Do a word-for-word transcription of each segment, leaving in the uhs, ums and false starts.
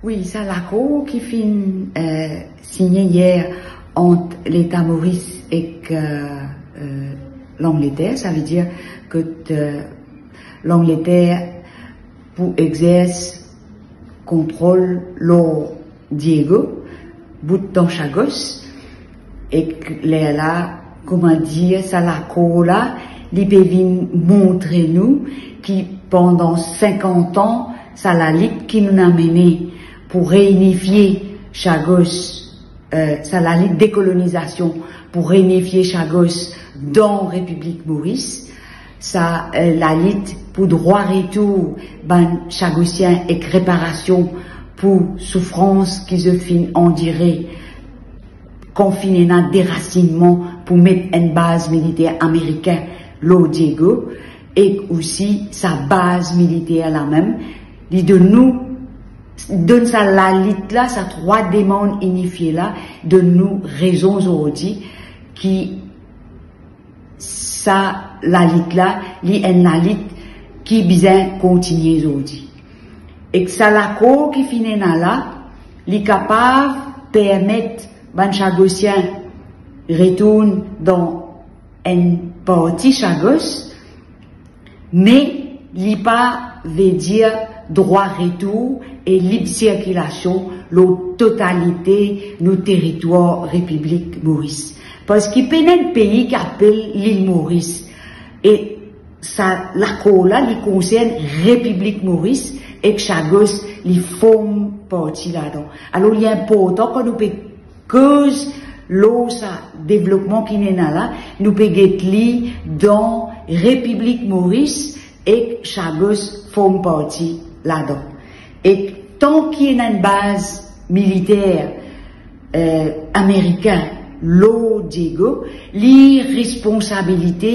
Wi, sa lakor ki finn, eh, signe yer ant Leta Moris ek, eh, eh, Langleter, savedir kot, eh, Langleter pou exers kontrol lor Diego, bout dan Chagos, ek lerla, koumadir, sa lakor la, li pe vinn montre nou ki pandan sinkant an, sa lalit ki nou ena mene pou reinifie Chagos, eh, sa lalit dekolonizasion pou reinifie Chagos dan Repiblik Moris, sa, eh, lalit pou drwa retour bann Chagosien ek reparasion pou soufrans ki zot finn andire kan finn ena derasinnman pou met enn baz militer amerikin lor Diego, ek osi sa baz militer la mem, li donn nou, donn sa lalit la, sa trwa demann inifie la, donn nou rezon zordi ki sa lalit la, li enn lalit ki bizin kontigne zordi. Ek sa lakor ki finn ena la, li kapav permet bann Chagosien retourn dan enn parti Chagos, me li pa vedir drwa retour e lib sirkilasion lor totalite nou teritwar Repiblik Moris. Parski pena enn pei ki apel Lil Moris. E sa lakor la, li konsern Repiblik Moris ek Chagos, li form parti ladan. Alor, li inportan kan nou pe koz lor sa devlopman ki ena la, nou pe get li dan Repiblik Moris ek Chagos form parti ladan. Ek tan ki ena enn baz militer, eh, amerikin lor Diego, li responsabilite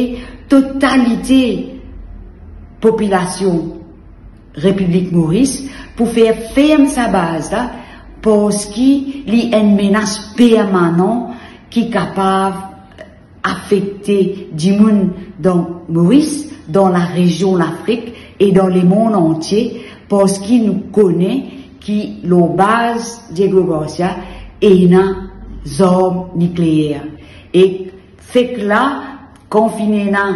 totalite popilasion Repiblik Moris pou fer ferm sa baz la, parski li enn menas permanan ki kapav afekte dimoun dan Moris, dan larezion Lafrik e dan lemond antie, parski nou kone ki lor baz Diego Garcia ena zarm nikleer. E fek la, kan finn ena,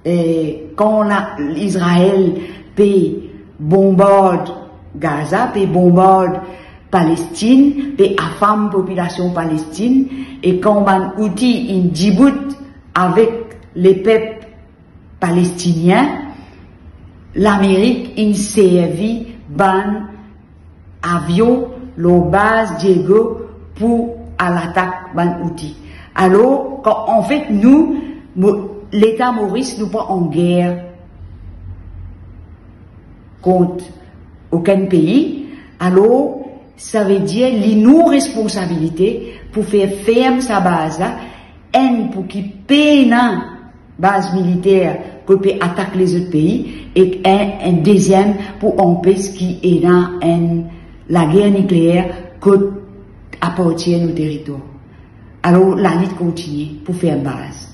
eh, kan la, Izrael pe bonbard Gaza, pe bonbard Palestin, pe afam popilasion Palestin, e kan bann Houthi inn dibout avek lepep palestinien, Lamerik inn servi bann avion lor baz Diego pou al atak bann Houthi. Alor, kan, anfet, nou, Mo-, Leta Moris, nou pa an ger kont okenn pei, alor, savedir li nou responsabilite pou fer ferm sa baz la, enn, pou ki pena baz militer kot pe atak lezot pei, ek enn, enn deziem pou anpes ki ena enn lager nikleer kot apartir nou teritwar. Alor, lalit kontigne pou fer baz.